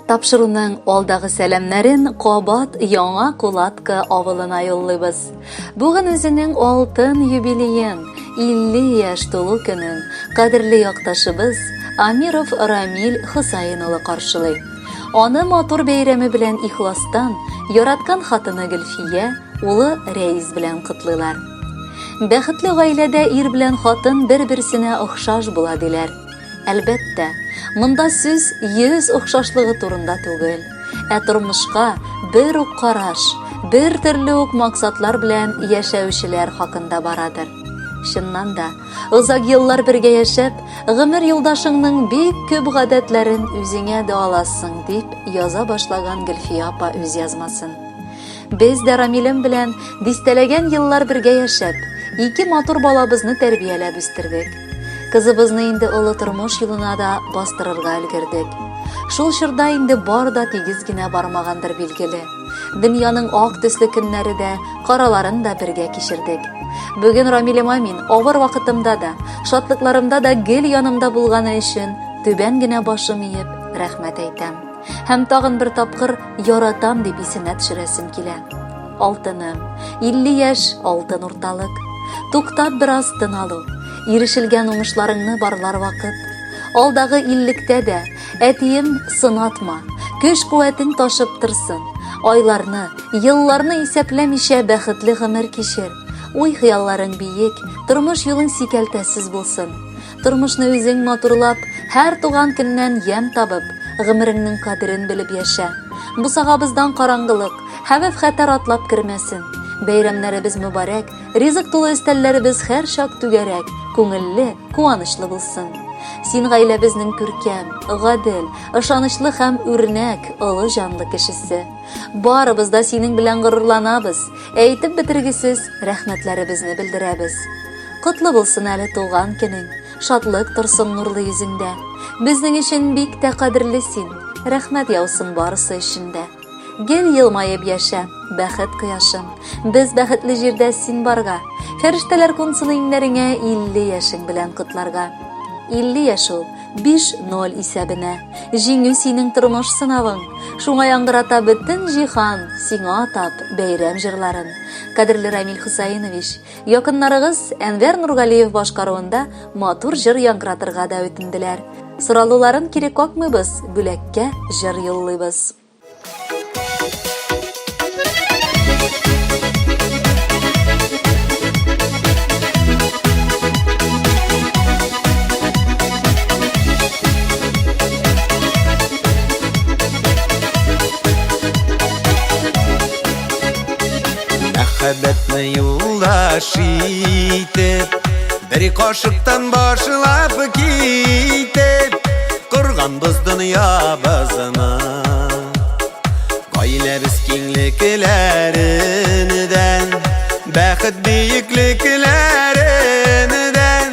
Тапшыруның алдагы сәламнәрен кабат Яңа Кулатка авылына юллыйбыз. Бүген үзенең алтын юбилеен, 50 яшь тулу көнен кадерле якташыбыз Амиров Рамил Хусаин улы каршылый. Аны матур бәйрәме белән ихластан яраткан хатыны Гөлфия, улы Рәис белән котлыйлар. Бәхетле гаиләдә ир белән хатын бер-берсенә охшаш була диләр. Әлбәттә, монда сүз йөз охшашлыгы турында түгел, ә тормышка бер үк караш, бер төрле үк максатлар белән яшәүчеләр хакында барадыр. Чыннан да, озак еллар бергә яшәп, гомер юлдашыңның бик күп гадәтләрен үзеңә дә аласың, дип яза башлаган Гөлфия апа үз язмасын. Без дә Рамилем белән дистәләгән еллар бергә яшәп, ике матур балабызны тәрбияләп үстердек. Кызыбызны инде олы тормыш юлына да бастырырга өлгердек. Шул чорда инде бар да тигез генә бармагандыр билгеле. Дөньяның ак төсле көннәре дә, караларын да бергә кичердек. Бүген Рамилемә мин авыр вакытымда да, шатлыкларымда да гел янымда булганы өчен түбән генә башым иеп, рәхмәт әйтәм. Һәм тагын бер тапкыр яратам дип исенә төшерәсем килә. Алтыным, 50 яшь алтын урталык. Туктап бераз тын алу, ирешелгән уңышларыңны барлар вакыт. Алдагы иллектә дә, әтием, сынатма, көч-куәтең ташып торсын. Айларны, елларны исәпләмичә бәхетле гомер кичер. Уй-хыялларың биек, тормыш юлың сикәлтәсез булсын. Тормышны үзең матурлап, һәр туган көннән ямь табып, гомереңнең кадерен белеп яшә. Бусагабыздан караңгылык, хәвеф-хәтәр атлап кермәсен. Бәйрәмнәребез мөбарәк, ризык тулы өстәлләребез һәрчак түгәрәк, күңелле, куанычлы булсын. Син гаиләбезнең күркәм, гадел, ышанычлы һәм үрнәк, олы җанлы кешесе. Барыбыз да синең белән горурланабыз, әйтеп бетергесез рәхмәтләребезне белдерәбез. Котлы булсын әле туган көнең, шатлык торсын нурлы йөзеңдә. Безнең өчен бик тә кадерле син, рәхмәт яусын барысы өчен дә. Гел елмаеп яшә, бәхет кояшым. Без бәхетле җирдә син барга. Фәрештәләр кунсын иңнәреңә 50 яшең белән котларга. 50 яшь ул, 5-0 исәбенә. Җиңү синең тормыш сынавың. Шуңа яңгырата бөтен җиһан сиңа атап бәйрәм җырларын. Кадерле Рамил Хусаинович, Якыннарыгыз Әнвәр Нургалиев башкаруында матур җыр яңгыратырга да үтенделәр. Соралуларын кире какмыйбыз, бүләккә җыр юллыйбыз. Мәхәббәтне юлдаш итеп, Бер кашыктан башлап китеп, Корганбыз дөньябызны. Гаиләбез киңлекләреннән, Бәхет биеклекләреннән,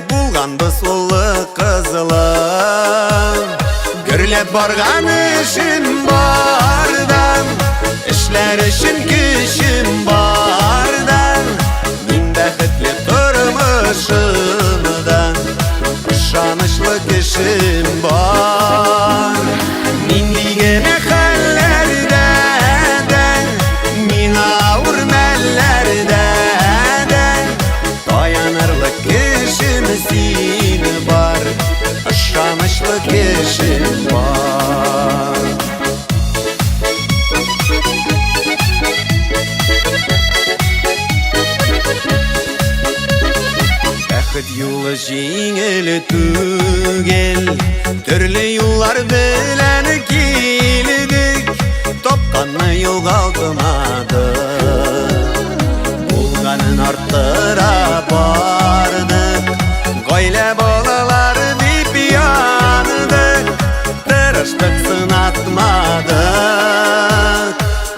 Булганбыз улы кызлы. Гөрләп барган эшем бардан, Эшләр өчен көчем бардан, Мин бәхетле тормышымдан, Ышанычлы кешем бар. Нинди генә хәлләрдә дә, Миңа авыр мәлләрдә дә, Таянырлык кешем син бар, Ышанычлы кешем бар. Бәхет юлы җиңел түгел, Төрле юллар белән килдек, Тапканны югалтмадык. Булганын арттыра бардык, Гаилә балалар дип яндык, Тырыштык, сынатмадык.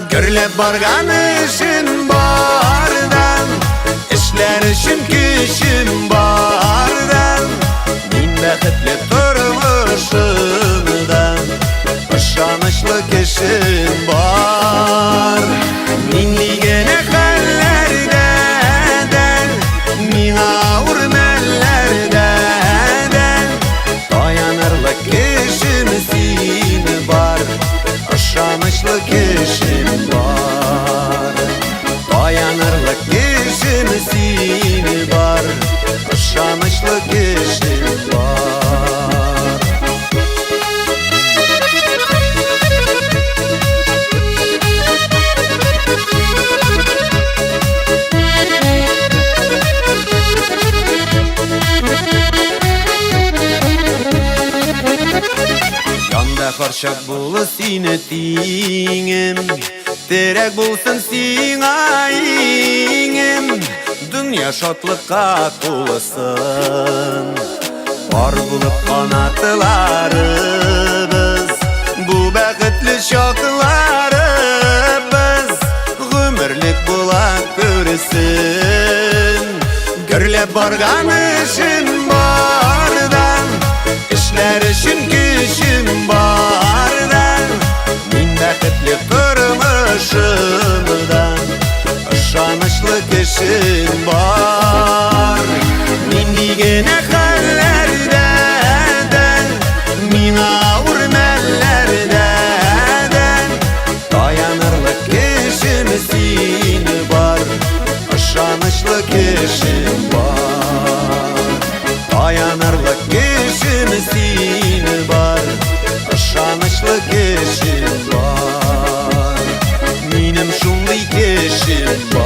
Гөрләп барган эшем бардан, Эшләр өчен көчем бардан, Мин бәхетле тормышымдан, Ышанычлы кешем бар. Нинди генә хәлләрдә дә, Миңа авыр мәлләрдә дә, Таянырлык кешем син бар. Янда һәрчак булыр сине тиңем, Терәк булсын сиңа иңем, Дөнья шатлыкка тулысын. Пар булып канатларыбыз, Бу бәхетле чакларыбыз Гомерлек була күрсен. Гөрләп барган эшем бардан, Эшләр өчен көчем бардан, Мин бәхетле тормышымда, Ышанычлы кешем бар. Нинди генә хәлләрдә дә, Миңа авыр мәлләрдә дә, Таянырлык кешем син бар, Ышанычлы кешем бар. Таянырлык кешем син бар, Ышанычлы кешем бар. Минем шундый кешем бар.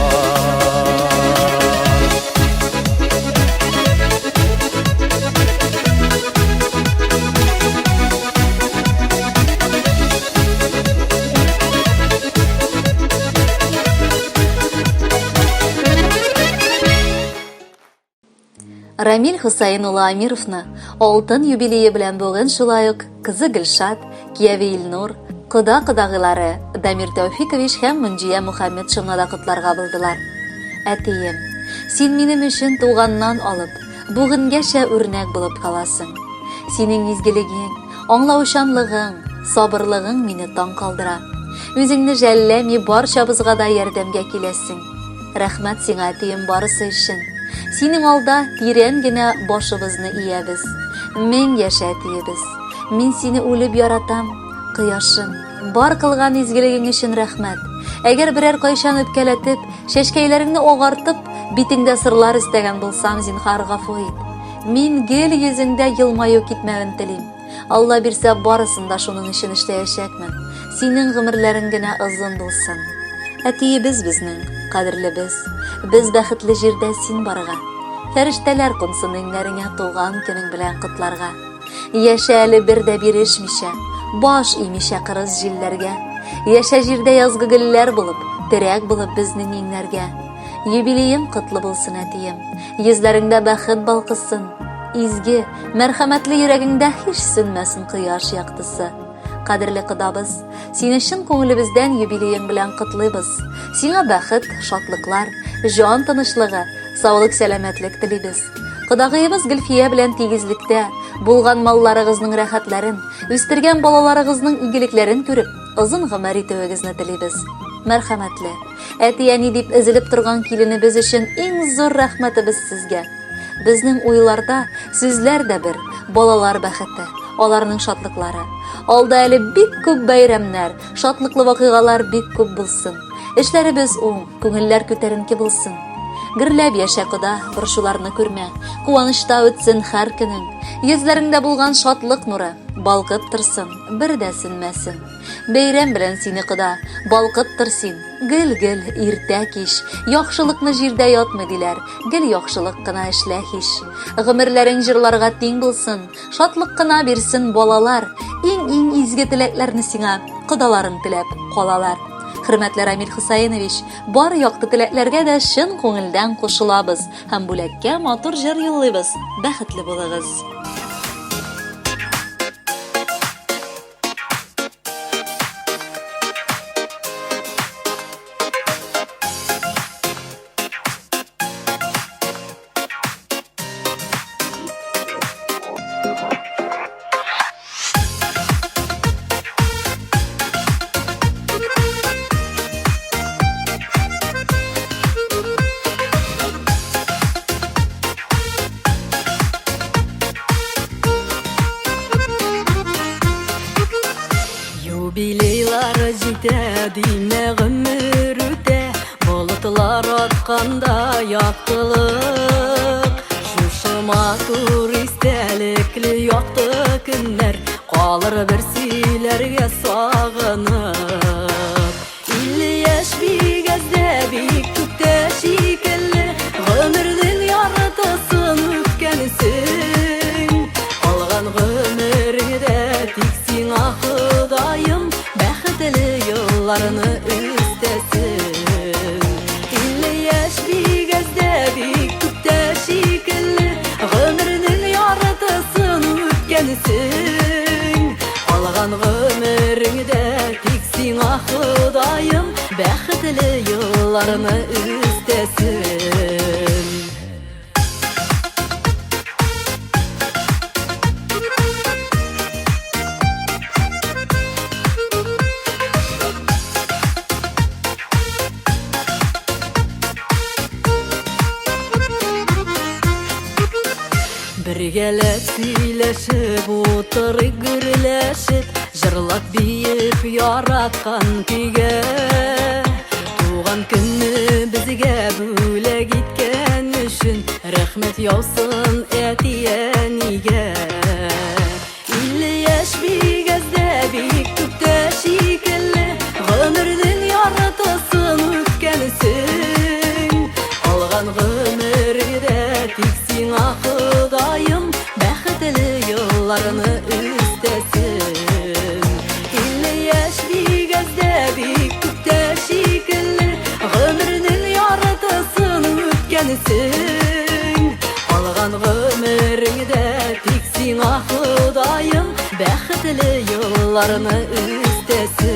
Рамил Хусаин улы Амировны алтын юбилее белән бүген шулай ук кызы Гөлшат, кияве Илнур, кода-кодагыйлары Дамир Тәүфикович һәм Мөнҗия Мухаммедшевна да котларга булдылар. Әтием, син минем өчен туганнан алып, бүгенгәчә үрнәк булып каласың. Синең изгелегең, аңлаучанлыгың, сабырлыгың мине таң калдыра. Үзеңне жәлләми барчабызга да ярдәмгә киләсең. Рәхмәт сиңа, әтием, барысы өчен. Синең алда тирән генә башыбызны иябез. Мең яшә, әтиебез. Мин сине үлеп яратам, кояшым. Бар кылган изгелегең өчен рәхмәт. Әгәр берәр кайчан үпкәләтеп, чәчкәйләреңне агартып, битеңдә сырлар өстәгән булсам, зинһар гафу ит. Мин гел йөзеңдә елмаю китмәвен телим. Алла бирсә, барысын да шуның өчен эшләячәкмен. Синең гомерләрең генә озын булсын. Әтиебез безнең, кадерлебез. Без бәхетле җирдә син барга. Фәрештәләр кунсын иңнәреңә туган көнең белән котларга. Яшә әле бер дә бирешмичә, баш имичә кырыс җилләргә. Яшә җирдә язгы гөлләр булып, терәк булып безнең иңнәргә. Юбилеең котлы булсын, әтием. Йөзләреңдә бәхет балкысын. Изге, мәрхәмәтле йөрәгеңдә һич сүнмәсен кояш яктысы. Кадерле кодабыз, сине чын күңелебездән юбилеең белән котлыйбыз. Сиңа бәхет, шатлыклар, җан тынычлыгы, саулык-сәламәтлек телибез. Кодагыебыз Гөлфия белән тигезлектә, булган малларыгызның рәхәтләрен, үстергән балаларыгызның игелекләрен күреп, озын гомер итүегезне телибез. Мәрхәмәтле, әти-әни дип өзелеп торган киленебез өчен иң зур рәхмәтебез сезгә. Безнең уйларда, сүзләр дә бер, балалар бәхете, аларның шатлыклары. Алда әле бик күп бәйрәмнәр, шатлыклы вакыйгалар бик күп булсын. Эшләребез уң, күңелләр күтәренке булсын. Гөрләп яшә, кода, борчуларны күрмә. Куанычта үтсен һәр көнең. Йөзләреңдә булган шатлык нуры балкып торсын, бер дә сүнмәсен. Бәйрәм белән сине, кода, балкып тор син. Гел-гел, иртә кич. Яхшылыкны җирдә ятмый диләр. Гел яхшылык кына эшлә һич. Гомерләрең җырларга тиң булсын. Шатлык кына бирсен балалар. Иң-иң изге теләкләрне сиңа кодаларың теләп калалар. Хөрмәтле Рамил Хусаинович, бар якты теләкләргә дә чын күңелдән кушылабыз һәм бүләккә матур җыр юллыйбыз. Бәхетле булыгыз! Юбилейлар җитә, димә гомер үтә, Болытлар атканда яктылык. Шушы матур истәлекле якты көннәр Калыр бер сөйләргә сагынып. 50 яшь бик әз дә, бик күп тә шикелле, Гомернең яртысын үткәнсең. Калган гомереңдә елларны өстәсен. 50 яшь бик әз дә, бик күп тә шикелле, гомернең яртысын үткәнсең. Калган гомереңдә тик сиңа Ходаем бәхетле елларны өстәсен. Бергәләп сөйләшеп утырыйк гөрләшеп, җырлап биеп яраткан көйгә. Туган көнне безгә бүләк иткән өчен рәхмәт яусын әти-әнигә. 50 яшь бик әз дә, бик күп тә шикелле, гомернең яртысын үткәнсең. Калган гомергә тик сиңа Ходаем бәхетле елларны өстәсен. 50 яшь бик әз дә, бик күп тә шикелле, гомернең яртысын үткәнсең. Калган гомереңдә тик сиңа Ходаем бәхетле елларны өстәсен.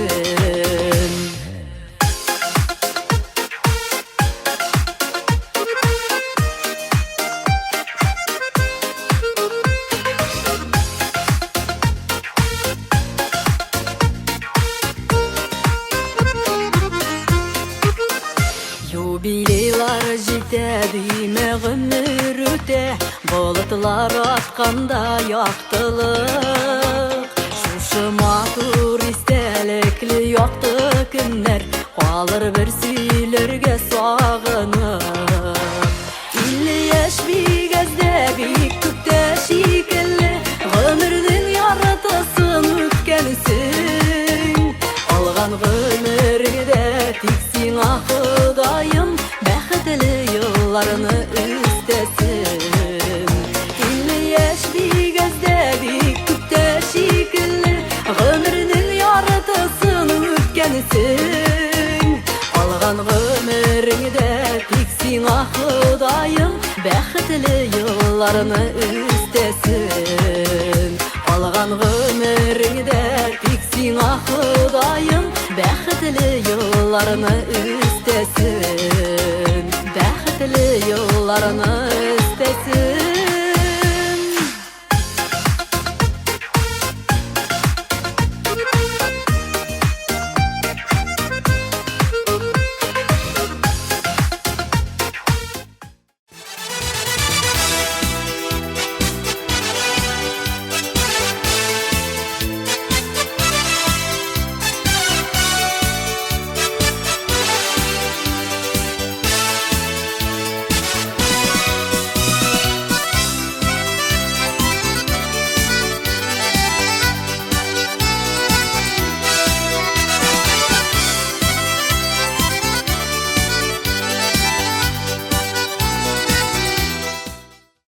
Юбилейлар җитә, димә гомер үтә, болытлар атканда яктылык. Шушы матур истәлекле якты көннәр калыр бер сөйләргә сагынып. 50 яшь бик әз дә, бик күп тә шикелле, гомернең яртысын үткәнсең. Калган гомергә тик сиңа Ходаем бәхетле елларны өстәсен. 50 яшь бик әз дә, бик күп тә шикелле, гомернең яртысын үткәнсең. Калган гомереңдә тик сиңа Ходаем бәхетле елларны өстәсен. Калган гомереңдә тик сиңа Ходаем бәхетле елларны өстәсен. Бәхетле елларны.